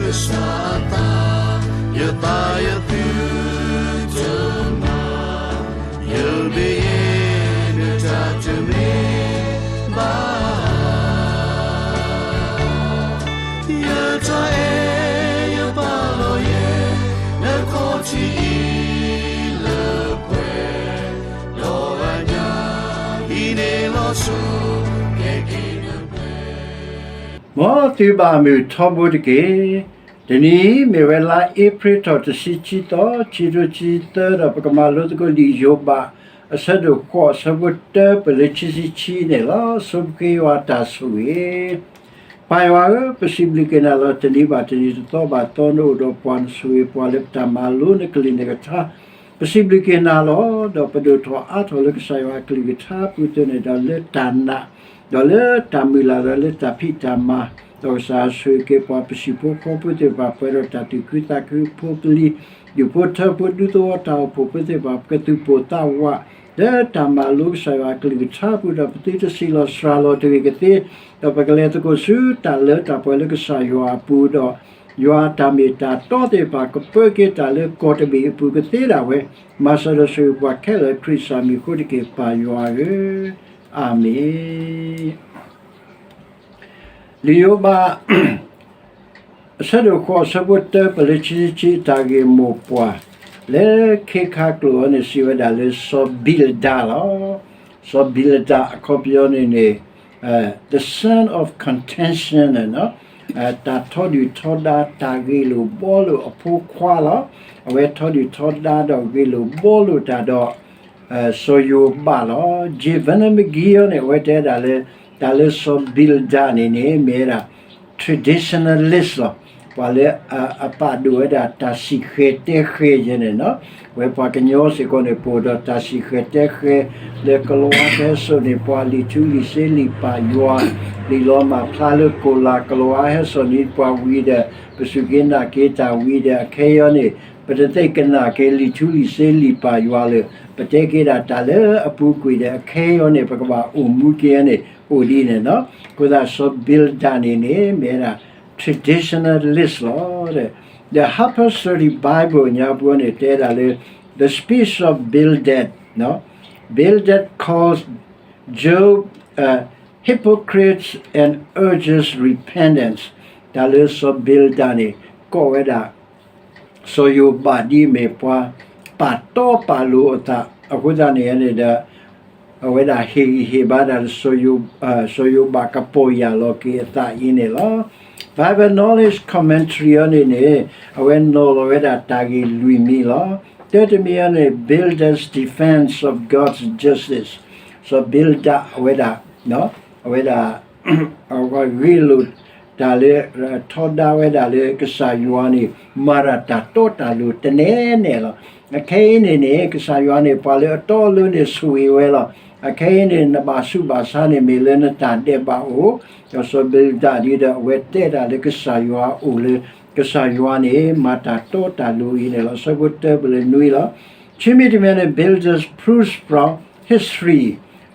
ကစၢ်အသး, ယသးယသုတမၤ, ယမ့ၢ်ယဲ နတၢ်တမ့ၢ်ဘၣ် ယတၢ်အဲၣ်ယပာ်လီၤယဲ နခီၣ်ထံးအံၤလၢပှဲၤ, ဒီးအညၣ်အံၤန့ၣ်လီၤဆီ ကဲက့ၤနပှဲၤ မ်သုဘၣ်မုာ်ထီဘိတက့ၢ်. တနံၤအံၤမ့ၢ်ဝဲလါအ့ဖြ့ၣ်ထီၣ်တဆံခံသီ, ခံထိခံဆံသၢ ဒီးပကမၤလိသကိးလံာ်ယိၤဘး အဆၢဒိၣ်ဃိး အဆၢဖိတၢပၢၢ်လၢခံဆံခံန့ၣ်လီၤ. ဆိပဃ့ယွၤတၢ်ဆိၣ်ဂ့ၤ ပၢ်ယွၤဧၢ, ပစံးဘျုးက့ၤနၤလီၤ. တနံၤဘၣ်တနံၤ တသီဘၣ်တသီ နအိၣ်ဒီးပှၤနဆိၣ်ဂ့ၤပှၤလၢပတၢ်မၤလိနကလုၢ်နကထါ, ပစံးဘျုးက့ၤနၤလီၤ. ဒီးပဒိၣ်ထီၣ်အါထီၣ်လၢကစၢ်ယွၤအကလုၢ်ကထါအပူၤအသိးန့ၣ်ဒီး လၢတၢ်နာ်, ဒီးလၢတၢ်မုၢ်လၢ် ဒီးလၢတၢ်ဖံးတၢ်မၤ, ဒီးကစၢ်ယွၤဆိၣ်ဂ့ၤက့ၤပှၤပှၤစံၣ်ဖိဃီဖိသ့ၣ်တဖၣ် ပှဲၤဒီးတၢ်သူၣ်ခုသးခု ဖိကလံၤ ဒူၣ်ဖိထၢဖိ ဒူသဝီတၢ်အိၣ်ဖှိၣ်ဖိသ့ၣ်တဖၣ် ပကသူၣ်ပိၢ်သးဝး လၢတၢ်မၤလိကစၢ်ယွၤအကလုၢ်ကထါအပူၤဒီး ပသုတဆံးလီၤစှၤလီၤတဂ့ၤကသ့, ဒီးပကလဲၤသကိးဆူတၢ်လၢတၢ်ပှဲၤလၢကစၢ်ယွၤအပူၤဒီး ယွၤအတၢ်မ့ၢ်တၢ်တီသ့ၣ်တဖၣ် ကပၢက့ၤတၢ်လၢကီၢ်တဘ့ၣ်အပူၤကသ့ဒၣ်ဝဲ, မၤစၢၤဒီးဆိၣ်ဂ့ၤပှၤခဲလၢာ် ခရံာ်စၢ်မံၤအဃိတက့ၢ် ပၢ်ယွၤဧၢ, အၤမ့ၣ်. လံာ်ယိၤဘး အဆၢဒိၣ်ဃိး အဆၢဖိတၢပၢၢ်လၢခံဆံခံ တၢ်ဂ့ၢ်မိၢ်ပှၢ် လၢခ့ခါကျိာ်အံၤန့ၣ် စံးဝဲဒၣ်လၢစီၤဘံလဒၤလီၤ. စီၤဘံလဒၤအခီပညီန့ၣ်န့ၣ် the son of contention န့ၣ် တၢ်ထီဒုၣ်ထီဒါ တၢ်ဂ့ၢ်လိာ်ဘှီလိာ်အဖိခွါလီၤ. အဝဲထီဒုၣ်ထီဒါဒီးဂ့ၢ်လိာ်ဘှီလိာ်တၢ်ဒီး စီၤယိၤဘးလီၤ. Jay Vernon McGee န့ၣ် အဝဲတဲဒၣ်လၢ တၢ်လၢစီၤဘံလဒၤန့ၣ်န့ၣ် မ့ၢ်ဝဲဒၣ် traditionalist လီၤ. ပှၤလၢအပာ်ဒိၣ်ဝဲဒၣ်တၢ်စံၣ်ဃဲၤတဲဃဲၤယဲန့ၣ်လီၤ. ဝဲပှၤကညီစ့ၢ်ကီးန့ၣ် ပအိၣ်ဒီးတၢ်စံၣ်ဃဲၤတဲဃဲၤ လၢကလီၤဝါဟဲစိာ်န့ၣ် ပှၤလံာ်ထူလံာ်စ့လံာ်ပာ်ယွၤ လံာ်လီၤမၢ်ဖျါလၢကိၣ်လၤ ကလီၤဝါဟဲစိာ်န့ၣ် ပှၤဝံၤဒီး ပစူၢ်က့ၤနာ်က့ၤတၢ်ဝံၤဒီး အခဲအံၤန့ၣ် ပတသ့ၣ်ကနာ်က့ၤလံာ်ထူလံာ်စ့လံာ်ပာ်ယွၤလၢ ပတဲက့ၤဒၣ်တၢ်လၢအပူၤကွံာ်ဒီး အခဲအံၤန့ၣ် ပကဘၣ်အိၣ်မူက့ၤန့ၣ် အိၣ်ဒ်န့ၣ်လီၤ. အဃိသတး စီၤဘံလဒၤန့ၣ်န့ၣ် မ့ၢ်ဝဲဒၣ် traditionalist လီၤ. The Harper's Study Bible ညါပူၤန့ၣ် တဲဒၣ်လၢ the speech of Bildad, Bildad calls Job a hypocrite and urges repentance. တၢ်လၢစီၤဘံလဒၤန့ၣ် ကိးဝဲဒၣ် စီၤယိၤဘးဒ်အမ့ၢ်ပှၤ ပာ်တီပာ်လိၤအသး အဃိသတးန့ၣ်န့ၣ်ဒီး အဝဲဒၣ်ဟ့ၣ်ဂံၢ်ဟ့ၣ်ဘါဒၣ် စီၤယိၤဘးကပီၢ်ယၢ်လီၤက့ၤအသးအံၤန့ၣ်လီၤ. Bible Knowledge Commentary အံၤန့ၣ်န့ၣ် အဝဲနီၤလီၤဝဲဒၣ်တၢ်ဂ့ၢ်လွံၢ်မံၤလီၤ. တၢတမံၤအံၤန့ၣ် Bildad's defense of God's justice. စီၤဘံလဒၤ အဝဲဒၣ် အဝဲဒၣ် ဂ့ၢ်လိာ်တၢ်လၢ ထီဒါဝဲဒၣ်လၢကစၢ်ယွၤန့ၣ် မၤတၢ်တၢ်တီတၢ်လိၤတနဲၤနဲၤလီၤ. အခဲအံၤန့ၣ်န့ၣ် ကစၢ်ယွၤန့ၣ် ပှၤလၢအတီအလိၤန့ၣ်ဆိၣ်ဂ့ၤဝဲလီၤ. အခဲအံၤန့ၣ် နဘၣ်ဆူးဘၣ်ဆါန့ၣ် မ့ၢ်လၢနတၢ်ဒဲးဘးအိၣ်, ဒီးစီၤဘံလဒၤဒ်ဒီး အဝဲတဲတၢ်လၢကစၢ်ယွၤအအိၣ်လၢ ကစၢ်ယွၤန့ၣ် မၤတၢ်တီတၢ်လိၤအံၤန့ၣ်လီၤ. အဆၢဖိတၢပၢၢ်လၢနွံလီၤ. ခံမံၤတမံၤန့ၣ် Bildad proves from history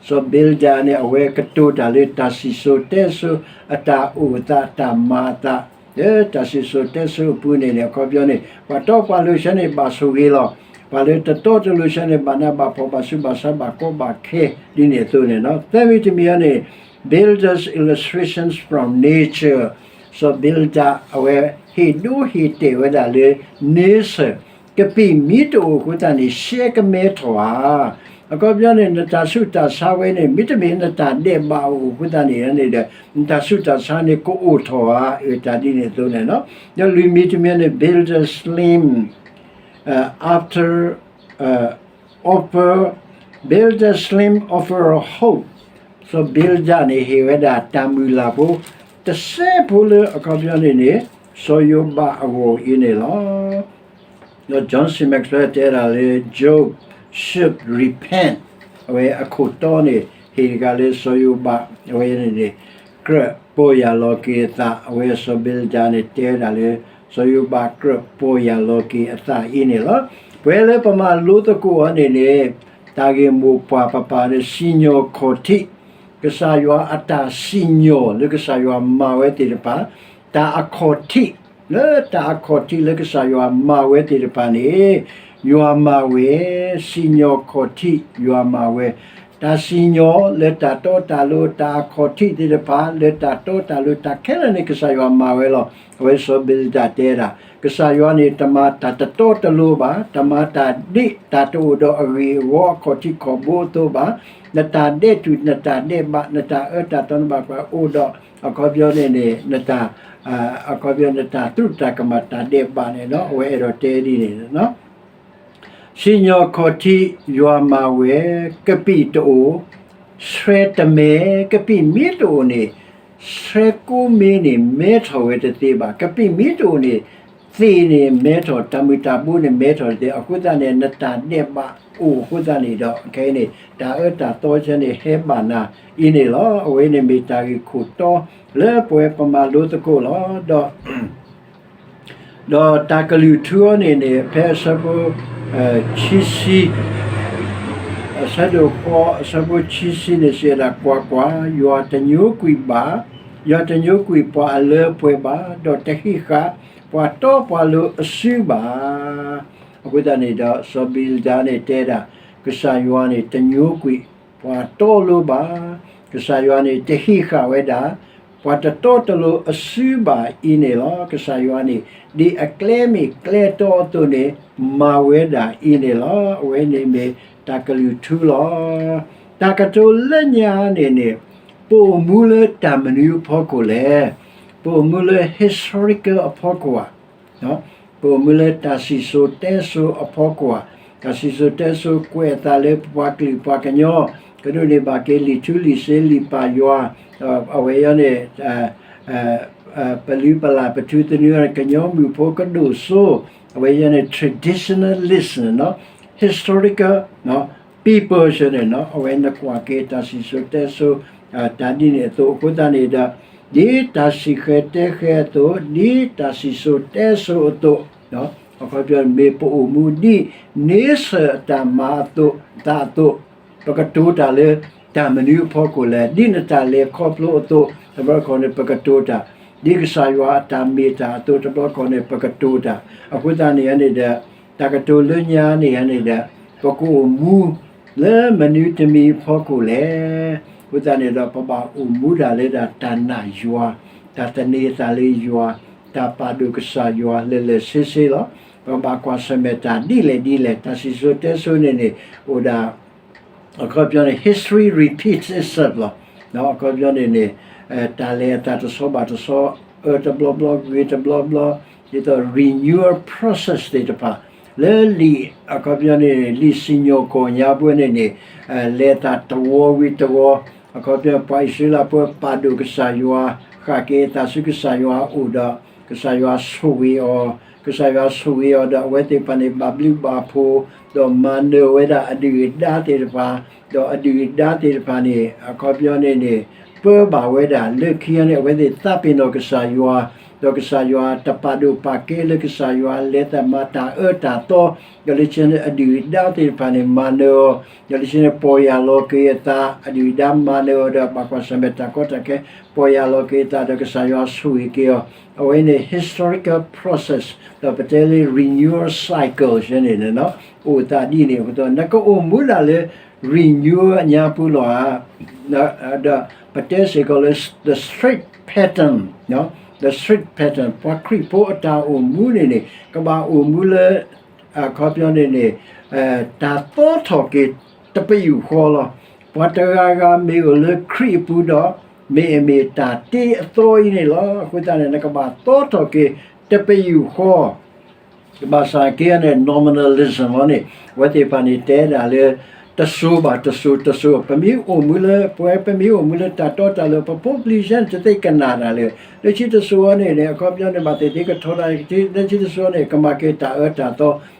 စီၤဘံလဒၤန့ၣ် အဝဲကတိၤတၢ်လၢတၢ်စံၣ်စိၤတဲစိၤ အတၢ်အိၣ်အသး အတၢ်မၤအသး လၢတၢ်စံၣ်စိၤတဲစိၤအပူၤန့ၣ်န့ၣ် အခီပညီန့ၣ် ပှၤတီပှၤလိၤဆၢန့ၣ် ဘၣ်ဆိၣ်ဂ့ၤလီၤ. ပှၤလၢတတီတလိၤဆၢန့ၣ် ဘၣ်နးဘၣ်ဖှီၣ် ဘၣ်ဆူးဘၣ်ဆါ ဘၣ်ကီဘၣ်ခဲ ဒ်န့ၣ်အသိးန့ၣ်လီၤ. သၢမံၤတမံၤန့ၣ် Bildad's illustrations from nature စီၤဘံလဒၤ အဝဲဟ့ၣ်ဒိဟ့ၣ်တဲာ်ဝဲဒၣ်လၢ nature ကပံာ်မ့ၢ်တအိၣ်အဃိသတးန့ၣ် ရှဲကမဲထီၣ်ဧါ. အခီပညီန့ၣ် နတၢ်ဆူးတၢ်ဆါဝဲန့ၣ် မ့တမ့ၢ်နတၢ်ဒဲးဘးအိၣ်အဃိသတးန့ၣ်န့ၣ်ဒီး နတၢ်ဆူးတၢ်ဆါန့ၣ် ကအိၣ်ထီၣ်ဧါ အတၢ်ဒ်န့ၣ်အသိးန့ၣ်လီၤ. ဒီးလွံၢ်မံၤတမံၤန့ၣ် Bildad slim after offer, Bildad slim offer a hope. စီၤဘံလဒၤန့ၣ် ဟ့ၣ်ဝဲဒၣ်တၢ်မုၢ်လၢ်ဖိ တစဲးဖိလၢအခီပညီန့ၣ်န့ၣ် စီၤယိၤဘးအဂီၢ်အံၤန့ၣ်လီၤ. ဒီး John C Maxwell တဲဒၣ်လၢ Job should repent အဝဲအခိၣ်တီန့ၣ် ဟ့ၣ်တဂၤလၢစီၤယိၤဘး အဝဲန့ၣ်န့ၣ် ကြၢးပီၢ်ယၢ်လီၤက့ၤအသး အဝဲစီၤဘံလဒၤန့ၣ် တဲဝဲဒၣ်လၢ စီၤယိၤဘးကြၢးပီၢ်ယၢ်လီၤက့ၤအသးအံၤန့ၣ်လီၤ. ပဝဲလၢပမၤလိသကိးအီၤန့ၣ်န့ၣ် တၢ်ဂ့ၢ်မိၢ်ပှၢ်ပပၢ်ဒီး စံၣ်ညီၣ်ခီၣ်ထံး ကစၢ်ယွၤအတၢ်စံၣ်ညီၣ်လၢကစၢ်ယွၤမၤဝဲသ့ၣ်တဖၣ် တၢ်အခီၣ်ထံး လၢတၢ်အခီၣ်ထံးလၢကစၢ်ယွၤမၤဝဲသ့ၣ်တဖၣ်န့ၣ်, ယွၤမၤဝဲ, စံၣ်ညီၣ်ခီၣ်ထံးယွၤမၤဝဲ, တၢ်စံၣ်ညီၣ်လၢတၢ်တီတၢ်လိၤ တၢ်အခီၣ်ထံးသ့ၣ်တဖၣ် လၢတၢ်တီတၢ်လိၤ တၢ်ခဲလၢာ်န့ၣ် ကစၢ်ယွၤမၤဝဲလီၤ. အဝဲစီၤဘံလဒၣ်တဲဒၣ် ကစၢ်ယွၤန့ၣ် တမၤတၢ်တတီတလိၤဘၣ်, တမၤတၢ်ဒ့ၣ်တၢ်တအိၣ်ဒီးအဂ့ၢ်အဝီအခီၣ်ထံးခီၣ်ဘိအသိးဘၣ်, နတၢ်ဒဲးတူၢ် နတၢ်ဒဲးဘး နတၢ်အၢတၢ်သီ နဘၣ်ကွၢ်အိၣ်ဒီး အခီပညီန့ၣ်န့ၣ် နတၢ် အခီပညီ နတၢ်သရူးတၢ်ကမၣ်တၢ်ဒဲးဘးန့ၣ်လီၤ. အဝဲအဲၣ်ဒိးတဲဒ်န့ၣ်လီၤ. စံၣ်ညီၣ်ခီၣ်ထံးယွၤမၤဝဲ, ကပံာ်တအိၣ်, ဆှဲတမဲ, ကပံာ်မ့ၢ်တအိၣ်န့ၣ် ဆှဲကိးမ့ၢ်န့ၣ် မဲထီၣ်ဝဲတသ့ဘၣ်. ကပံာ်မ့ၢ်တအိၣ်န့ၣ် သ့ၣ်န့ၣ်မဲထီၣ်, တၢ်မုၢ်တၢ်ဘိန့ၣ် မဲထီၣ်တသ့. အဃိသတးန့ၣ် နတၢ်ဒဲးဘးအိၣ်အဃိသတးန့ၣ်ဒီး ခဲအံၤန့ၣ် တၢ်အၢတၢ်သီဆၢန့ၣ် ဟဲဘၣ်နၤအံၤန့ၣ်လီၤ. အဝဲန့ၣ်မ့ၢ်တၢ်ဂ့ၢ်ခိၣ်တီလၢပဝဲပမၤလိသကိးလီၤ. ဒီး ဒီးတၢ်ကလုၢ်ထူအီၤန့ၣ်န့ၣ် ဖဲအဆၢဖိ ဆံဆံ အဆၢဒိၣ်ဃီ အဆၢဖိဆံဆံန့ၣ် စံးဝဲဒၣ် ကွၢ်ကွၢ်, ယွၤတညိကွံာ်ဘၣ်, ယွၤတညိကွံာ်ပှၤအလၢအပှဲၤဘၣ်, ဒီးတဟံးဃာ်ပှၤတီပှၤလိၤအစုဘၣ်. အဃိသတးန့ၣ်ဒီး စီၤဘံလဒၣ်န့ၣ်တဲဒၣ် ကစၢ်ယွၤန့ၣ် တညိကွံာ်ပှၤတီလိၤဘၣ်, ကစၢ်ယွၤန့ၣ် တဟံးဃာ်ဝဲဒၣ် ပှၤတတီတလိၤအစုဘၣ်အံၤန့ၣ်လီၤ. ကစၢ်ယွၤန့ၣ် ဒ်အကျဲမ့ၢ်ကျဲတီအသိးန့ၣ် မၤဝဲဒၣ်အံၤန့ၣ်လီၤ. အဝဲန့ၣ်မ့ၢ်တၢ်ကလုၢ်ထူလီၤ. တၢ်ကတိၤလၢညါန့ၣ်န့ၣ် ပအိၣ်မူလၢတၢ်မနုၤအဖီခိၣ်လဲၣ်. ပအိၣ်မူလၢ historical အဖီခိၣ်ဧါ. ပအိၣ်မူလၢတၢ်စံၣ်စိၤတဲစိၤအဖီခိၣ်ဧါ. တၢ်စံၣ်စိၤတဲစိၤကွဲးအသးလၢပပှၤကလုာ်ပှၤကညီ, ကဒိးန့ၢ်ဘၣ်က့ၤလံာ်ထူလံာ်စ့လံာ်ပာ်ယွၤ, အဝဲအံၤန့ၣ် ပလုၢ်ပလၢ်ပထူသနူ ကညီမုၢ်ဖိကဒိၣ်စိ, အဝဲအံၤန့ၣ် traditionalist န့ၣ်, historical people ဆၢန့ၣ်, အဝဲနကွၢ်က့ၤတၢ်စံၣ်စိၤတဲစိၤ တၢ်ဒ်န့ၣ်အသိးအဃိသတးန့ၣ်ဒီး ဒ်တၢ်စံၣ်ဃဲၤတဲဃဲၤအသိး, ဒ်တၢ်စံၣ်စိၤတဲစိၤအသိး, အခီပညီမ့ၢ်ပအိၣ်မူဒ် nature အတၢ်မၤအသးအသိး, ပကတိၤတၢ်လၢတၢ်မနုၤအဖီခိၣ်လဲၣ်. ဒ်နတၢ်လဲၤခီဖျိအသိး တဘျီတခီၣ်န့ၣ် ပကတိၤတၢ်, ဒ်ကစၢ်ယွၤအတၢ်မ့ၢ်တၢ်အသိး တဘျီတခီၣ်န့ၣ် ပကတိၤတၢ်. အဃိသတးန့ၣ်န့ၣ်ဒီး တၢ်ကတိၤလၢညါန့ၣ်န့ၣ်ဒီး ပကအိၣ်မူ လၢမနုၤတမံၤအဖီခိၣ်လဲၣ်. အဃိသတးန့ၣ်ဒီး ပဘၣ်အိၣ်မူဒၣ်လၢဒၣ်တၢ်နာ်ယွၤ, တၢ်သန့ၤအသးလၢယွၤ, တၢ်ပာ်ဒိၣ်ကစၢ်ယွၤလၢာ်လၢာ်ဆ့ဆ့လီၤ. ပဘၣ်ကွၢ်ဆၢၣ်မဲာ်တၢ်ဒ်လဲၣ်ဒ်လဲၣ်, တၢ်စံၣ်စိၤတဲစိၤန့ၣ်န့ၣ် အိၣ်ဒၣ် အခီပညီန့ၣ် history repeats itself လီၤ. အခီပညီန့ၣ်န့ၣ် တၢ်လဲၤအသးတဆီဘၣ်တဆီ, အၢတဘျီဘျီ ဂ့ၤတဘျီဘျီ, ဒ်သိး renewal process သ့ၣ်တဖၣ် လၢလံာ် အခီပညီန့ၣ် လံာ်စံၣ်ညီၣ်ကွီၢ်ညါပူၤန့ၣ်န့ၣ် လဲၤအသးတဝီဝံၤတဝီ, အခီပညီ ပှၤအံၣ်စရ့လးဖိပာ်ဒိၣ်ကစၢ်ယွၤ, ဃၣ်က့ၤအသးဆူကစၢ်ယွၤအအိၣ်ဒီး ကစၢ်ယွၤဆိၣ်ဂ့ၤအီၤ, ကစၢ်ယွၤဆိၣ်ဂ့ၤအီၤဒီး အဝဲသ့ၣ်တဖၣ်န့ၣ် ဘၣ်ဘျုးဘၣ်ဖှိၣ်, ဒီးမၤနၢၤဝဲဒၣ်အဒုၣ်အဒါသ့ၣ်တဖၣ်, ဒီးအဒုၣ်အဒါသ့ၣ်တဖၣ်န့ၣ် အခီပညီန့ၣ်န့ၣ် ပၢဘၣ်ဝဲဒၣ် လၢခံန့ၣ် အဝဲသ့ၣ်သးပ့ၤနီၣ်ကစၢ်ယွၤ, ဒီးကစၢ်ယွၤတပာ်ဒိၣ်ပာ်ကဲလၢကစၢ်ယွၤ လဲၤသးမၤတၢ်အၢတၢ်သီ, ဒီးလၢခံန့ၣ် အဒုၣ်အဒါသ့ၣ်တဖၣ်န့ၣ် မၤနၢၤအီၤ, ဒီးလၢခံန့ၣ် ပီၢ်ယၢ်လီၤက့ၤအသး, အဒုၣ်အဒါမၤနၢၤအီၤဒီး ဘၣ်ကွၢ်ဆၢၣ်မဲာ်တၢ်ကီတၢ်ခဲ, ပီၢ်ယၢ်လီၤက့ၤအသးဒီး ကစၢ်ယွၤဆိၣ်ဂ့ၤက့ၤအီၤ, အဝဲန့ၣ် historical process ဒီးပတဲလၢ renewal cycle န့ၣ်န့ၣ် အိၣ်သးဒ်န့ၣ်အသိး နကအိၣ်မူဒၣ်လၢ renewal အညါပူၤလီၤဧါ. ဒီးပတဲစ့ၢ်ကီးလၢ the straight pattern, the straight pattern ပှၤခရံာ်ဖိအတၢ်အိၣ်မူန့ၣ်န့ၣ် ကဘၣ်အိၣ်မူလၢ အခီပညီန့ၣ်န့ၣ် တၢ်သီထီၣ်က့ၤတပယူာ်ဃီလီၤ. ပှၤတဂၤဂၤမ့ၢ်အိၣ်လၢခရံာ်အပူၤဒီး မ့ၢ်အမ့ၢ်တၢ်တ့အသီအံၤန့ၣ်လီၤ. အဃိသတးန့ၣ် နကဘၣ်သီထီၣ်က့ၤတပယူာ်ဃီ ဘၣ်ဆၣ်က့န့ၣ် nominalism လီၤန့ၣ် အဝဲသ့ၣ်တဖၣ်န့ၣ်တဲဒၣ်လၢ တစိၤဘၣ်တစိၤ တစိၤ ပမ့ၢ်အိၣ်မူလၢ ပဝဲပမ့ၢ်အိၣ်မူလၢတၢ်တီတၢ်လိၤ ပဖိပလံၤဆဲန့ၣ် တသ့ကနၣ်တၢ်လၢ လၢခံတစိၤအံၤန့ၣ်န့ၣ် အခီပညီန့ၣ် ဘၣ်သ့ၣ်သ့ၣ်ကထီဒါက့ၤ လၢခံတစိၤအံၤန့ၣ် ကမၤက့ၤတၢ်အၢတၢ်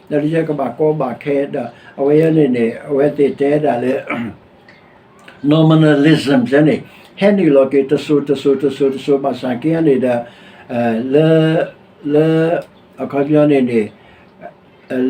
သီ ဒီးလၢခံကဘၣ်ကီဘၣ်ခဲဒီး အဝဲန့ၣ်န့ၣ် အဝဲသ့ၣ်တဲဒၣ်လၢ nominalism န့ၣ် ဟဲနုာ်လီၤက့ၤတစိၤတစိၤတစိၤတစိၤ ဘၣ်ဆၣ်က့န့ၣ်ဒီး လၢ လၢ အခီပညီန့ၣ်န့ၣ်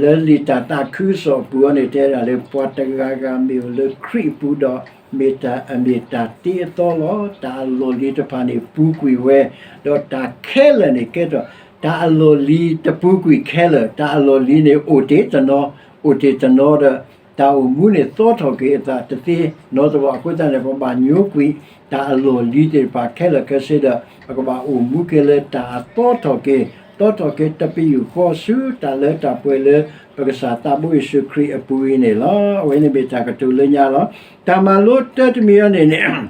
လၢလံာ်တၢ်သးခုကစီၣ်အပူၤအံၤန့ၣ် တဲဒၣ်လၢ ပှၤတဂၤဂၤမ့ၢ်အိၣ်လၢခရံာ်အပူၤဒီး မ့ၢ်တၢ်အမ့ၢ်တၢ်တ့အသီလီၤ. တၢ်အလီၢ်လံၤတဖၣ်န့ၣ် ပူၤကွံာ်ဝဲ ဒီးတၢ်ခဲလၢာ်န့ၣ် ကဲထီၣ် တၢ်အလီၢ်လံၤတပူၤကွံာ်ခဲလၢာ်, တၢ်အလီၢ်လံၤန့ၣ်အိၣ်တ့ၢ်တနီၤ, အိၣ်တ့ၢ်တနီၤဒီး တၢ်အိၣ်မူန့ၣ်သီထီၣ်က့ၤအသးတသ့နီတဘျီ. အဃိသတးန့ၣ် ပဘၣ်ညိကွံာ်တၢ်အလီၢ်လံၤသ့ၣ်တဖၣ်ခဲလၢာ်ခဲဆ့ဒီး ပကဘၣ်အိၣ်မူက့ၤလၢတၢ်အသီထီၣ်က့ၤ, သီထီၣ်က့ၤတပယူာ်ဃီဆူတၢ်လၢတၢ်ပှဲၤလၢ ပကစၢ်သးဘိယ့ၣ်ၡူးခရံာ်အပူၤအံၤန့ၣ်လီၤ. အဝဲန့ၣ်မ့ၢ်တၢ်ကတိၤလၢညါလီၤ. တၢ်မၤလိတၢတမံၤအံၤန့ၣ်န့ၣ်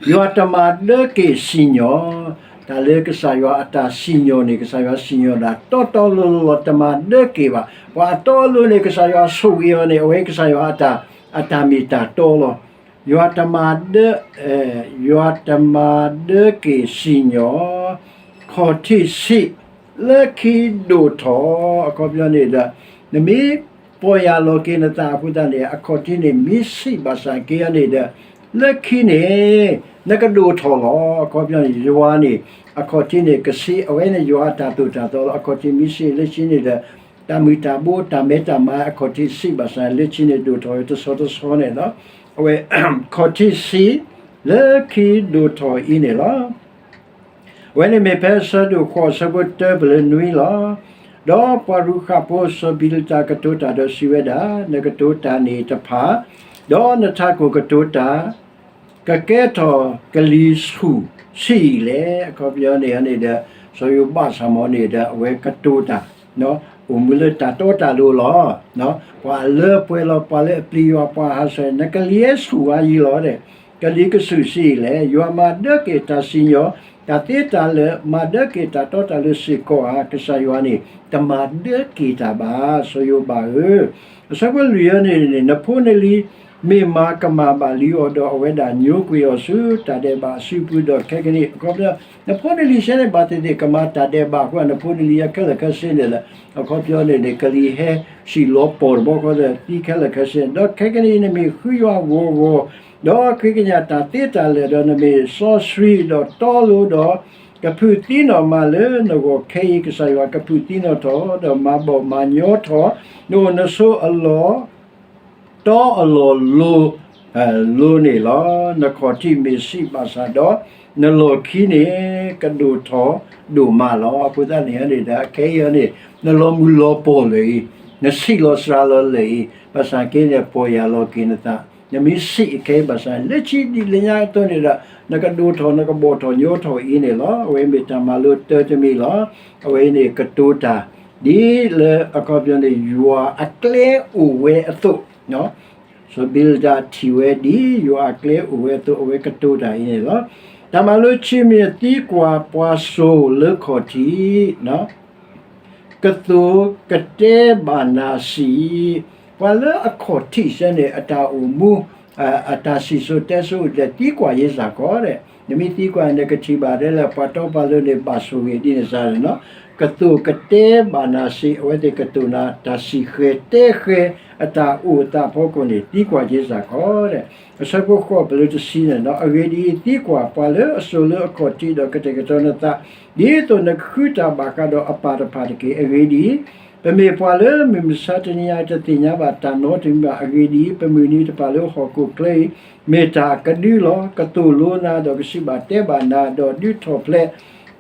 ယွၤတမၤဒၢက့ၤစံၣ်ညီၣ်, တၢ်လၢကစၢ်ယွၤအတၢ်စံၣ်ညီၣ်န့ၣ် ကစၢ်ယွၤစံၣ်ညီၣ်ဒၣ်တီတီလိၤလိၤလီၤ, တမၤဒၢက့ၤဘၣ်. ပှၤအတီအလိၤန့ၣ် ကစၢ်ယွၤဆိၣ်ဂ့ၤအီၤန့ၣ် အဝဲကစၢ်ယွၤအတၢ်, အတၢ်မ့ၢ်တၢ်တီလီၤ. ယွၤတမၤဒၢ, ယွၤတမၤဒၢက့ၤစံၣ်ညီၣ်, ခီၣ်ထံးဆံး, လၢခံဒိၣ်ထီၣ်, အခီပညီန့ၣ်ဒီး နမ့ၢ်ပီၢ်ယၢ်လီၤက့ၤနသးအဃိသတးန့ၣ် အခီၣ်ထံးန့ၣ် မ့ၢ်ဆံးဘၣ်ဆၣ်က့ၤအီၤန့ၣ်ဒီး လၢခံန့ၣ် နကဒိၣ်ထီၣ်လီၤ. အခီပညီန့ၣ် ယွၤန့ၣ် အခီၣ်ထံးန့ၣ်ကဆံး, အဝဲန့ၣ်ယွၤအတၢ်သိၣ်တၢ်သီလီၤ. အခီၣ်ထံးမ့ၢ်ဆံးလၢခံန့ၣ်ဒီး တၢ်မုၢ်တၢ်ဘိတၢ်မဲတၢ်မါအခီၣ်ထံးဆံးဘၣ်ဆၣ် လၢခံန့ၣ်ဒိၣ်ထီၣ်ဝဲတဆီတဆီန့ၣ်လီၤ. အဝဲ ခီၣ်ထံးဆံး လၢခံဒိၣ်ထီၣ်အံၤန့ၣ်လီၤ. အဝဲန့ၣ်မ့ၢ်ဖဲအဆၢဒိၣ်ဃိးအဆၢဖိတၢပလၢနွံလီၤ. ဒီးပှၤရူၤဃးဖိစီၤဘံလတၢ်ကတိၤတၢ်ဒီးစံးဝဲဒၣ်, နကတိၤတၢ်န့ၣ်တဖၣ်, ဒီးနထးခိၣ်ကတိၤတၢ် ကကဲထီၣ်ကလံၤဆူၣ်ဆံးအံၤလဲၣ်. အခီပညီန့ၣ်န့ၣ်ဒီး စီၤယိၤဘးဆၣ်မီၤန့ၣ်ဒီး အဝဲကတိၤတၢ် အိၣ်မူလၢတၢ်တီတၢ်လိၤလီၤ. ပှၤအလၢအပှဲၤလီၤ, ပှၤလၢအပျံၤယွၤ, ပှၤဟးဆှဲး, နကလံၤဟဲဆူၣ်ဝဲယံၤလီၤ, ကလံၤကဆူၣ်ဆံးအံၤလဲၣ်. ယွၤမၤဒၢက့ၤတၢ်စံၣ်ညီၣ်, တၢ်သ့တၢ်လၢာ်, မၤဒၢက့ၤတၢ်တီတၢ်လိၤစ့ၢ်ကီးဧါ. ကစၢ်ယွၤန့ၣ် တမၤဒၢက့ၤတၢ်ဘၣ်, စီၤယိၤဘးဧၢ. အဆၢဖိလွံၢ်အံၤန့ၣ်န့ၣ် နဖိနလံၤမ့ၢ်မၤကမၣ်ဘၣ်လံအီၤဒီး အဝဲဒၣ်ညိကွံာ်အီၤဆူတၢ်ဒဲးဘးအစုပူၤဒီး ခဲကနံၣ် အခီပညီ နဖိနလံၤဆဲန့ၣ် ဘၣ်သ့ၣ်သ့ၣ်ကမၤတၢ်ဒဲးဘးအဃိ နဖိနလံၤအခဲလၢာ်ခဲဆ့န့ၣ်လီၤ. အခီပညီန့ၣ်န့ၣ် ကလံၤဟဲဆံးလီၤပှီၢ်တဘျီဃီဒီး သံခဲလၢာ်ခဲဆ့န့ၣ် ဒီးခဲကနံၣ်အံၤ နမ့ၢ်ဃုယွၤဂီၤဂီၤ ဒီးဃ့ကညးတၢ်သ့တၢ်လၢာ် ဒီးနမ့ၢ်စီဆှံဒီးတီလိၤဒီး ကဖုးသံနီၣ်မးလၢနဂီၢ်ခဲအံၤ ကစၢ်ယွၤကဖုးသံနီၣ်ထီၣ် ဒီးမၤဘီၣ်မၤညီထီၣ် နအိၣ်နဆိးအလီၢ် တီအလီၢ်လိၤ, လိၤန့ၣ်လီၤ. နခီၣ်ထံးမ့ၢ်ဆံးဘၣ်ဆၣ်ဒီး နလီၢ်ခံန့ၣ် ကဒိၣ်ထီၣ်ဒိၣ်မးလီၤ. အဃိသတးန့ၣ်န့ၣ်ဒီး ခဲအံၤန့ၣ် နလီၤမုၢ်လီၤပှီၢ်လၢာ်အံၤ, နဆံးလီၤစှၤလီၤလၢာ်အံၤ, ဘၣ်ဆၣ်က့န့ၣ် ပီၢ်ယၢ်လီၤက့ၤနသး, နမ့ၢ်ဆံးအခဲအံၤဘၣ်ဆၣ် လၢခံဒ်လဲၣ်ညါအသိးန့ၣ်ဒီး နကဒိၣ်ထီၣ် နကဘီၣ်ထီၣ်ညီထီၣ်အံၤန့ၣ်လီၤ. အဝဲမ့ၢ်တၢ်မၤလိတၢတမံၤလီၤ. အဝဲအံၤန့ၣ်ကတိၤတၢ် ဒ်လၢအခီပညီန့ၣ် ယွၤအကျဲအိၣ်ဝဲအသိး, စီၤဘံလဒၣ်ထံၣ်ဝဲဒ်ယွၤအကျဲအိၣ်ဝဲအသိး အဝဲကတိၤတၢ်အံၤန့ၣ်လီၤ. တၢ်မၤလိခံမံၤ သံကွၢ်ပှၤစိာ်လၢခီၣ်ထံး ကသိၣ်ကတဲဘၣ်နၤဆံး, ပှၤလၢအခီၣ်ထံးစဲန့ၣ် အတၢ်အိၣ်မူ အတၢ်စံၣ်စိၤတဲစိၤအိၣ်ဒီး သံကွၢ်ယ့ၣ်စၢ်ကီးဒီး နမ့ၢ်သံကွၢ်န့ၣ် ကထံၣ်ဘၣ်ဒ်လဲၣ် ပှၤတီပှၤလိၤန့ၣ် ဘၣ်ဆိၣ်ဂ့ၤဒ်န့ၣ်စ့ၢ်န့ၣ်လီၤ. ကသိၣ်ကတဲဘၣ်နၤဆံး, အဝဲသ့ၣ်ကတိၤနၤ တၢ်စံၣ်ဃဲၤတဲဃဲၤ အတၢ်အိၣ်အသးအဖီခိၣ်န့ၣ် သံကွၢ်ယ့ၣ်စၢ်ကီးဒီး အဆၢဖိဃိးပလၢတဆံန့ၣ်လီၤ. အဂ့ၢ်ဒ်အံၤ, သံကွၢ်ပှၤလၢအစိာ်လၢအခီၣ်ထံးဒီးကတဲာ်ကတီၤနသး, ဒ်သိးနကဃုတၢ်ဘၣ်ဃးဒီးအပၢ်တဖၣ်တက့ၢ်. အဂ့ၢ်ဒ်အံၤ, ပမ့ၢ်ပှၤလၢမုၢ်မဆါတနံၤအံၤ တသ့ၣ်ညါဘၣ်တၢ်နီတမံၤဘၣ်. အဂ့ၢ်ဒ်အံၤ, ပမုၢ်နံၤတဖၣ်လၢဟီၣ်ခိၣ်ချၢအံၤ မ့ၢ်တၢ်ကဒုလီၤ. ကသိၣ်လိနၤဒီးကစံးဘၣ်တဲဘၣ်နၤ, ဒီးဒုးထီၣ်ဖျဲး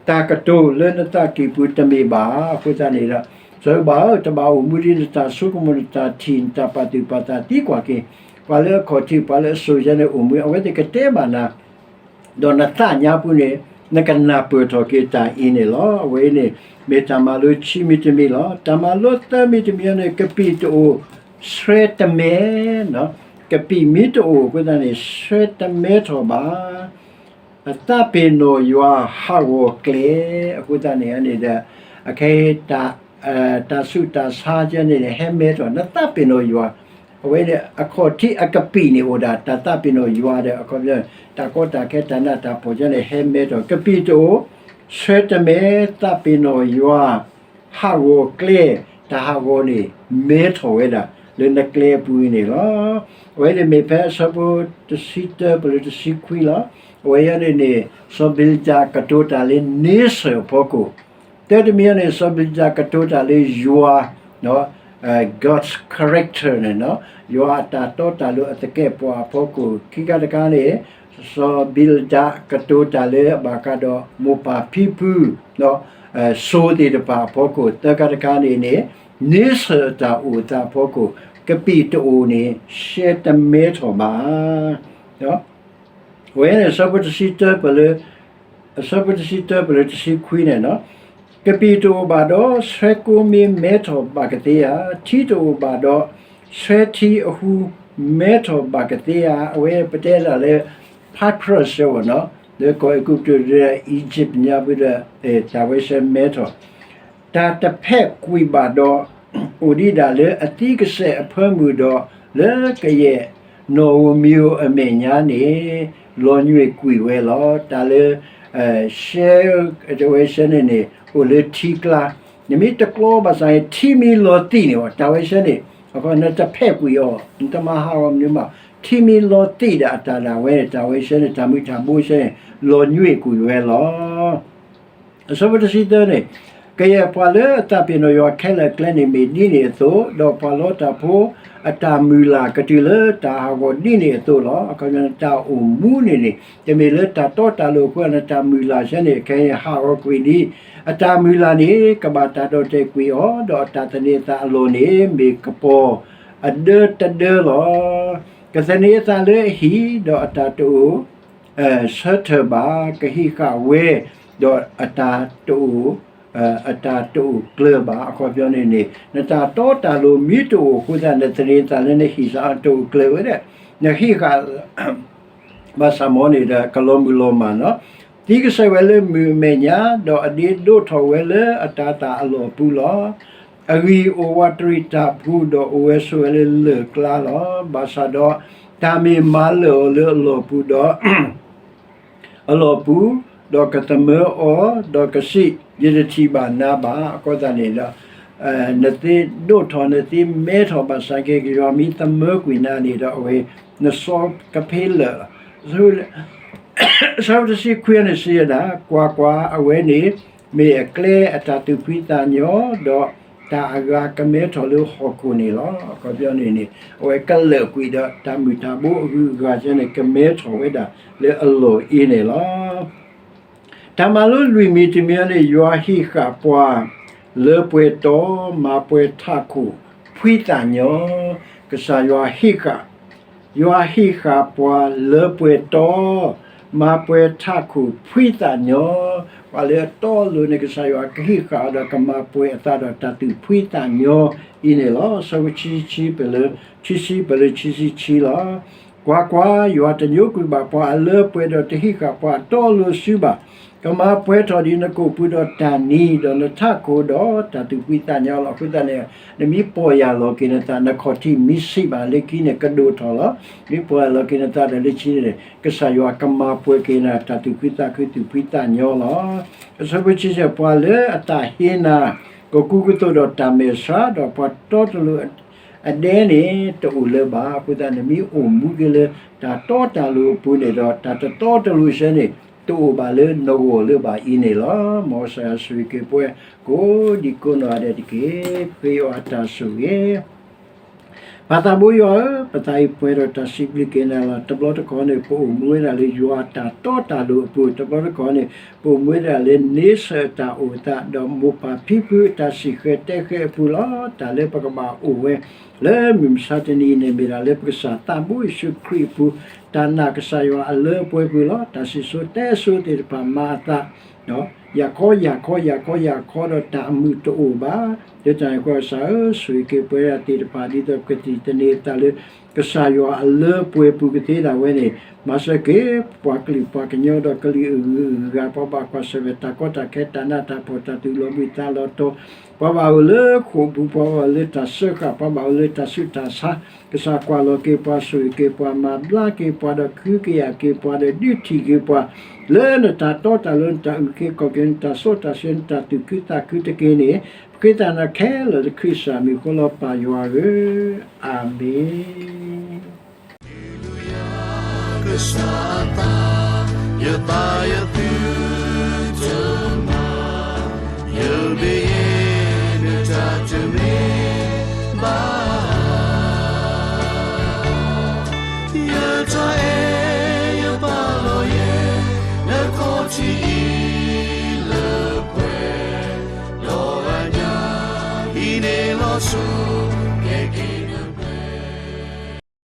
တၢ်ကတိၤလၢနသးကံၢ်ပူၤတမ့ၢ်ဘၣ်. အဃိသတးန့ၣ်ဒီး စီၤယိၤဘးဧၢ, တဘၣ်အိၣ်မူဒ်နတၢ်ဆိကမိၣ် နတၢ်ထံၣ် နတၢ်ပာ်သူၣ်ပာ်သး သံကွၢ်က့ၤ ပှၤလၢအခီၣ်ထံး ပှၤလၢအစိာ်ယဲန့ၣ်အိၣ်မူ အဝဲသ့ၣ်ကတဲဘၣ်နၤ ဒီးနသးညါပူၤန့ၣ် နကနၢ်ပၢၢ်ထီၣ်က့ၤတၢ်အံၤန့ၣ်လီၤ. အဝဲအံၤန့ၣ် မ့ၢ်တၢ်မၤလိခံမံၤတမံၤလီၤ. တၢ်မၤလိသၢမံၤတမံၤန့ၣ် ကပံာ်တအိၣ် ဆှဲတမဲ, ကပံာ်မ့ၢ်တအိၣ်အဃိသတးန့ၣ် ဆှဲတမဲထီၣ်ဘၣ်. အသးပ့ၤနီၣ်ယွၤဟးဂီၤကျဲ အဃိသတးန့ၣ်န့ၣ်ဒီး အခဲအံၤ တၢ်ဆူးတၢ်ဆါကဲန့ၣ် ဟဲမဲထီၣ် နသးပ့ၤနီၣ်ယွၤ, အဝဲန့ၣ် အခီၣ်ထံးအကပံာ်န့ၣ်အိၣ်ဒၣ် တၢ်သးပ့ၤနီၣ်ယွၤဒီး အခီပညီ တၢ်ကီတၢ်ခဲတၢ်နးတၢ်ဖှီၣ်ကဲန့ၣ် ဟဲမဲထီၣ် ကပံာ်တအိၣ် ဆှဲတမဲ သးပ့ၤနီၣ်ယွၤ ဟးဂီၤကျဲ, တၢ်ဟးဂီၤန့ၣ် မဲထီၣ်ဝဲဒၣ် လၢနကျဲအပူၤအံၤန့ၣ်လီၤ. အဝဲန့ၣ်မ့ၢ်ဖဲအဆၢဖိတဆံတၢပလၢတဆံခွံလီၤ. အဝဲအံၤန့ၣ်န့ၣ် စီၤဘံလဒၣ်ကတိၤတၢ်လၢန့ဆၢၣ်အဖီခိၣ်, တၢတမံၤန့ၣ် စီၤဘံလဒၣ်ကတိၤတၢ်လၢယွၤ God's character န့ၣ် ယွၤအတၢ်တီတၢ်လိၤအသကဲာ်ပဝးအဖီခိၣ်, ခံခါတခါန့ၣ် စီၤဘံလဒၣ်ကတိၤတၢ်လၢအဘၣ်ဃးဒီးမိၢ်ပၢ်ဖံဖု, ဒီး စိၤသ့ၣ်တဖၣ်အဖီခိၣ်, သၢခါတခါန့ၣ်န့ၣ် န့ဆၢၣ်အတၢ်အိၣ်အသးအဖီခိၣ်, ကပံာ်တအိၣ်န့ၣ် ရှဲတမဲထီၣ်ဘၣ်. အဝဲန့ၣ် အဆၢဖိတဆံတၢပၢၢ်လၢ အဆၢဖိတဆံတၢပၢၢ်လၢတဆံခွံန့ၣ်, ကပံာ်တအိၣ်ဘၣ်ဒီး ဆှဲကိမ့ၢ်မဲထီၣ်ဘၣ်ကသ့ဧါ, ထံတအိၣ်ဘၣ်ဒီး ဆှဲထံအဟူမဲထီၣ်ဘၣ်ကသ့ဧါ. အဝဲပတဲဒၣ်လၢ papyrus ဝဲနီၤ, လၢကီၢ်အဲၤကူပတူးဒီး Egypt ညါပူၤဒီး တၢ်ဝဲဆှဲမဲထီၣ် တၢ်တဖဲးကွံာ်ဘၣ်ဒီး အိၣ်ဒံးဒၣ်လၢအသံကစဲးအဖၢမုၢ်ဒီး လၢကယဲၢ်နီၣ်ဧိၤမံၤဧိၤအမဲာ်ညါန့ၣ် လီၤညွံးကွံာ်ဝဲလီၤ. တၢ်လၢ ရှဲ တဝဲဆှဲန့ၣ်န့ၣ် အိၣ်လၢထံကျါ, နမ့ၢ်တကျီဘၣ်ဆၣ်န့ၣ် ထံမ့ၢ်လီၤသံးန့ၣ် တၢ်ဝဲဆှဲန့ၣ် နတဖဲးကွံာ်အီၤ နတမၤဟးဂီၤမနုၤမး, ထံမ့ၢ်လီၤသံးဒၣ်အတၢ်ဒၣ်ဝဲန့ၣ် တၢ်ဝဲဆှဲန့ၣ် တၢ်မုၢ်တၢ်ဘိဆှဲန့ၣ် လီၤညွံးကွံာ်ဝဲလီၤ. အဆၢဖိတဆံသၢန့ၣ်, ကယဲၢ်ပှၤလၢအသးပ့ၤနီၣ်ယွၤခဲလၢာ်အကျဲန့ၣ် မ့ၢ်ဒ်န့ၣ်အသိး, ဒီးပှၤလီတၢ်ဖိအတၢ်မုၢ်လၢ်ကတုၤလၢတၢ်ဟးဂီၤဒ်န့ၣ်အသိးလီၤ. အခီပညီနတၢ်အိၣ်မူန့ၣ်န့ၣ် တမ့ၢ်လၢတၢ်တီတၢ်လိၤအဃိ နတၢ်မုၢ်လၢ်ဆှဲန့ၣ် ခဲအံၤဟးဂီၤကွံာ်လံ. အတၢ်မုၢ်လၢ်န့ၣ် ကဘၣ်တၢ်ဒီၣ်တဲာ်ကွံာ်အီၤ, ဒီးအတၢ်သန့ၤအသးအလီၢ်န့ၣ် မ့ၢ်ကပီၤအဒၢတဒၢလီၤ. ကသန့ၤအသးလၢအဟံၣ်, ဒီးအတၢ်တအိၣ် ဆၢထၢၣ်ဘၣ်, ကဟံးဃာ်ဝဲ, ဒီးအတၢ်တအိၣ်, အတၢ်တအိၣ်ကျၢၤဘၣ်. အခီပညီန့ၣ်န့ၣ် နတၢ်တီတၢ်လိၤမ့ၢ်တအိၣ်အဃိသတး နသန့ၤသးလၢနဟံၣ်စ့ၢ်တအိၣ်ကျၢၤဝဲဒၣ်, နဟံးဃာ် ဘၣ်ဆၣ်မ့ၢ်န့ၣ်ဒီး ကလီၤမုၢ်လီၤမၢ်နီၤ. သံကစဲးဝဲလၢမုၢ်အမဲာ်ညါ, ဒီးအဒ့ဒိးထီၣ်ဝဲလၢအတၤသၣ်အလီၢ်ပူၤလီၤ. အဂံၢ်အိၣ်ဝးတရံးတၢ်ပူၤ, ဒီးအိၣ်ဝဲဆိးဝဲလၢလၢၢ်ကျါလီၤ. ဘၣ်ဆၣ်ဒီး တၢ်မ့ၢ်မၤလၢာ်အီၤလၢအလီၢ်ပူၤဒီး အလီၢ်ပူၤ, ဒီးကသမၢအီၤ, ဒီးကစံး, ယတထံၣ်ဘၣ်နၤဘၣ်. အဃိသတးန့ၣ်ဒီး နသ့ဒိးထီၣ်နသ့မဲထီၣ်ဘၣ်ဆၣ်က့ ယွၤမ့ၢ်သမၢကွံာ်နၤန့ၣ်ဒီး အဝဲ နစီကဖ့လၢာ်လီၤ. အဆၢဖိတဆံခွံန့ၣ်စံးဝဲဒၣ်, ကွၢ်ကွၢ်, အဝဲန့ၣ် မ့ၢ်အကျဲအတၢ်သူၣ်ဖှံသးညီ, ဒီးတၢ်အဂၤကမဲထီၣ်လၢဟီၣ်ခိၣ်န့ၣ်လီၤ. အခီပညီန့ၣ်န့ၣ် အဝဲကလၢာ်ကွံာ်ဒီးတၢ်မုၢ်တၢ်ဘိအဂုၤအဂၤဆၢန့ၣ် ကမဲထီၣ်ဝဲဒၣ်လၢအလီၢ်အံၤန့ၣ်လီၤ. တၢ်မၤလိလွံၢ်မံၤတမံၤန့ၣ် ယွၤဟံးဃာ်ပှၤလၢပှဲၤတီ, မၤပှဲၤထးခိၣ်ဖှံသးညီ, ကစၢ်ယွၤဟံးဃာ်, ယွၤဟံးဃာ်ပှၤလၢပှဲၤတီ, မၤပှဲၤထးခိၣ်ဖှံသးညီ, ပှၤလၢအတီအလိၤန့ၣ် ကစၢ်ယွၤကဟံးဃာ်အီၤဒီးကမၤပှဲၤအသးဒီးတၢ်သူၣ်ဖှံသးညီအံၤန့ၣ်လီၤ. အဆၢဖိခံဆံပၢၢ်လၢ ခံဆံပၢၢ်လၢခံဆံခံလီၤ. ကွၢ်ကွၢ်, ယွၤတညိကွံာ်ဘၣ်ပှၤအလၢပှဲၤဒီးတဟံးဃာ်ပှၤအတီအလိၤစုဘၣ်. ကမၤပှဲၤထီၣ်ဒ်နကိာ်ပူၤဒီးတၢ်နံၤ, ဒီးနထးခိၣ်ဒီးတၢ်သူၣ်ဖှံသးညီလီၤ. အဃိသတးန့ၣ် နမ့ၢ်ပီၢ်ယၢ်လီၤက့ၤနသး နခီၣ်ထံးမံဆံးဘၣ်လၢခံန့ၣ် ကဒိၣ်ထီၣ်လီၤ. မ့ၢ်ပီၢ်ယၢ်လီၤက့ၤနသးဒီးလၢခံန့ၣ် ကစၢ်ယွၤကမၤပှဲၤက့ၤနၤ တၢ်သူၣ်ဖှံသးခုသူၣ်ဖှံသးညီလီၤ. အဆၢဖိဆံဆဲၣ် ပှၤလၢအတၢ်ဟ့နၤ ကကူကသိးဒီးတၢ်မဲာ်ဆှး, ဒီးပှၤတီတလိၤအဒဲန့ၣ် တအိၣ်လၢၤဘၣ်. အဃိသတး နမ့ၢ်အိၣ်မူက့ၤလၢတၢ်တီတၢ်လိၤအပူၤန့ၣ်ဒီး တၢ်တတီတလိၤဆၢန့ၣ် တအိၣ်ဘၣ်လၢနဂီၢ်လၢၤဘၣ်အံၤန့ၣ်လီၤ. မ်ကစၢ်ယွၤဆိၣ်ဂ့ၤက့ၤပှၤကိးဒံကိးနီၢ်ဂၤဒဲးတက့ၢ်. ဃ့ယွၤအတၢ်ဆိၣ်ဂ့ၤ ပၢ်သးဘိယွၤဧၢ, ပသးအံၤပှဲၤဒီးတၢ်စံးဘျုးက့ၤနၤလီၤ. တဘျီတခီၣ်န့ၣ် ပအိၣ်မူဝဲဒၣ်လၢယွၤအတၢ်တီတၢ်လိၤအပူၤ, တဘျီတခီၣ်န့ၣ် ပအိၣ်မူဝဲဒၣ်လၢန့ဆၢၣ်အတၢ်အိၣ်အသး ဒီးမိၢ်ပၢ်ဖံဖုအတၢ်စံၣ်ဃဲၤတဲဃဲၤအပူၤလီၤ. တၢ်လၢပကဘၣ်အိၣ်ဝဲ လၢမုၢ်မဆါတနံၤအံၤန့ၣ် မ့ၢ်ဒၣ်လၢပကစၢ်သးဘိယ့ၣ်ၡူးခရံာ်အပူၤ, တၢ်နာ်ကစၢ်ယွၤအလၢအပှဲၤပူၤလီၤ. တၢ်စံၣ်စိၤတဲစိၤသ့ၣ်တဖၣ်မၤအသး ယၤခီ ယၤခီ ယၤခီ ယၤခီဒီးတၢ်အမုာ်တအိၣ်ဘၣ်. လၢတၢ်န့ၣ်အဃိ ကစၢ်ဧၢ, ဆိၣ်ဂ့ၤက့ၤပှၤသ့ၣ်တဖၣ် ဒ်သိးပကသန့ၤအသးလၢ ကစၢ်ယွၤအလၢအပှဲၤပူၤကသ့ဒၣ်ဝဲန့ၣ်, မၤစၢၤက့ၤပှၤကလုာ်ပှၤကညီဒီးကလုာ်အဂုၤအဂၤ, ပှၤဘၣ်ကွၢ်ဆၢၣ်မဲာ်တၢ်ကီတၢ်ခဲ တၢ်နးတၢ်ဖှီၣ် တၢ်သူၣ်လီၤဘှံးသးလီၤတီၤ, ပှၤဘၣ်အိၣ်လၢဃိာ်ပူၤ, ပှၤဘၣ်အိၣ်လၢတၢ်စၢဃာ်, ပှၤဘၣ်အိၣ်လၢတၢ်ဆူးတၢ်ဆါ, ကစၢ်ကွၢ်လီၤက့ၤပှၤ, ဆိၣ်ဂ့ၤက့ၤပှၤ, မၤဘျါက့ၤပှၤ, ဒီးကဟုကယာ်က့ၤပှၤ, ဒီးဒုးထံၣ်က့ၤပှၤ လၢနတၢ်တီတၢ်လိၤ, နတၢ်အုၣ်က့ၤခီၣ်က့ၤ, နတၢ်စိတၢ်ဆှံ, နတၢ်သူၣ်ခုသးခုတက့ၢ်န့ၣ်, ပဃ့တၢ်နၤခဲလၢာ်လၢခရံာ်ကစၢ်မံၤအဃိလီၤ ပၢ်ယွၤဧၢ, အၤမ့ၣ်. က့ၤန့ၢ်လီၤဆူ ကဲက့ၤ